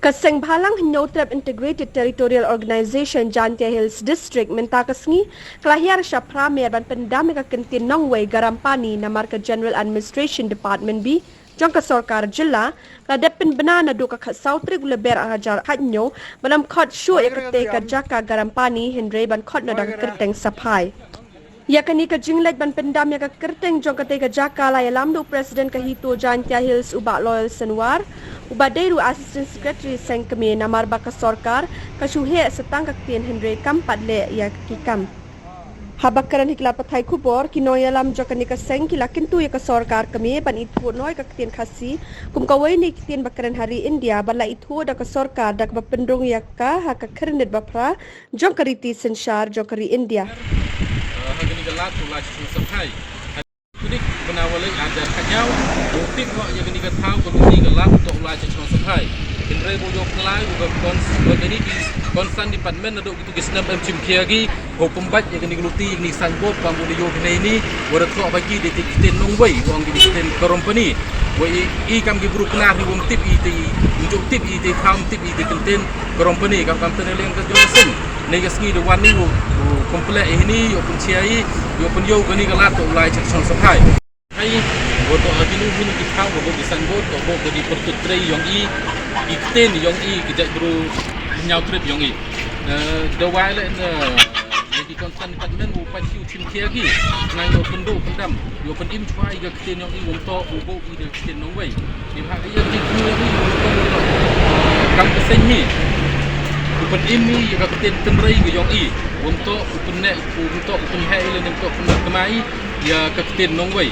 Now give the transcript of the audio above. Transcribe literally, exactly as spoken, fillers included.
Ka Seng Bhalang Hynñiewtrep Integrated Territorial Organization Jaintia Hills District mynta ka sngi ka la hiar sha Pramer ban pyndam ïa ka kyntien nongwei Garampani namar ka General Administration Department B jong ka sorkar jylla ka la dep pynbna naduh ka khatsaw tarik u Lber arhajar khathynñiew ban ym khot shuh ïa katei ka jaka Garampani hynrei ban khot noh da ka kyrteng Saphai. Ïa kane ka jingleit ban pyndam ïa ka kyrteng jong katei ka jaka la ïalam da u President ka HITO Jaintia Hills u Bah Loyal Senwar, uba dei ruh Assistant Secretary Seng Kmie, namar ba ka sorkar ka shu heh sa tang ka ktien hynrei kam pat leh ïa ki kam. Haba kren ha ki lad pathai khubor, ki nongïalam jong kane ka seng ki la kyntu ïa ka sorkar kmie ban ithuh noh ïa ka ktien Khasi kum kawei na ki ktien ba kren ha ri India bad la ithuh da ka sorkar da kaba pynrung ïa ka ha ka khyrnit ba phra jong ka riti synshar jong ka ri India. Eh, ha kane ka lad u Lai Chachong Saphai. Kudik bna walei arhajar khatñiew, u tip noh ïa kane ka thaw ka luti ka lad u Lai Chachong Saphai. Hynrei ba u ïoh khlaiñ u ka cons-, u ka kane ki concern department naduh kito ki snem em chim khia ki, u pynbeit ïa kane ka luti ïa kane ka signboard, pam u da ïoh kane ni, u da thoh ba ki dei ki ktien nongwei, u ong ki ktien Garampani. Wei i, i kam ki bru Pnar hi um tip i te, um ju tip i te thaw, um tip i te kyntien Garampani, kam kam te ne leng ka jong seng. Nei ka sngi da wan ni u, u complete i hini, u pynchia i, u pynïoh kane ka lad u Lai Chachong Saphai. Hai, u to a kinu hini ki thaw, u ki signboard, u ka dei pyrtut trei yong i, i ktien yong i, ki jait bru Hynñiewtrep yong i. Eh, da wai le, eh, ïa ki concern department u pat ki u chim khia ki, nang u pynduh pyndam, u pynim chwa ïa ka ktien yong i, um toh u buh ïa ka ktien nongwei. Ïa ha ïa ki ku ïa ki u toh u toh. Kam ka seng hi. U pynim ïa ka ktien tynrai ka yong i. Um toh u pyneh, um toh u pynheh ïa lane um toh pyneh kmai ïa ka ktien nongwei.